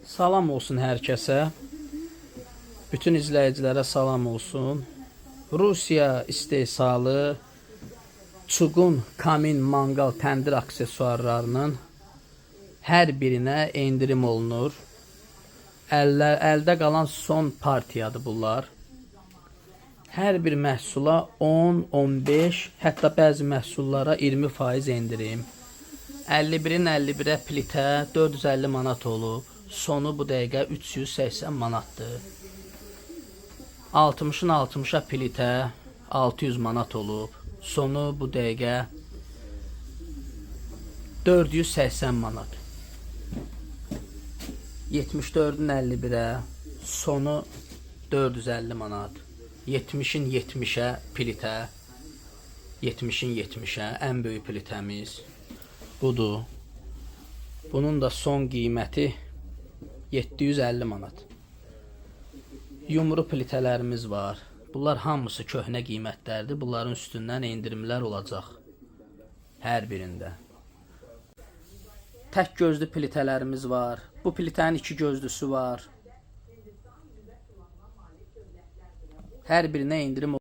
Salam olsun hər kəsə. Bütün izləyicilərə salam olsun. Rusiya istehsalı çuqun, kamin, manqal, təndir aksesuarlarının hər birinə endirim olunur. Əldə qalan son partiyadır bunlar. Hər bir məhsula 10, 15, hətta bəzi məhsullara 20% endirim. 51-in 51-ə plitə 450 manat olub. Sonu bu dəqiqə 380 manatdır. 60-ın 60-a plitə 600 manat olub. Sonu bu dəqiqə 480 manat. 74-ün 51-ə sonu 450 manat. 70-in 70-ə plitə, 70-in 70-ə ən böyük plitəmiz budur. Bunun da son qiyməti 750 manat. Yumru plitələrimiz var. Bunlar hamısı köhnə qiymətlərdir. Bunların üstündən endirimlər olacaq. Hər birində. Tək gözlü plitələrimiz var. Bu plitənin iki gözlüsü var. Hər birinə endirim.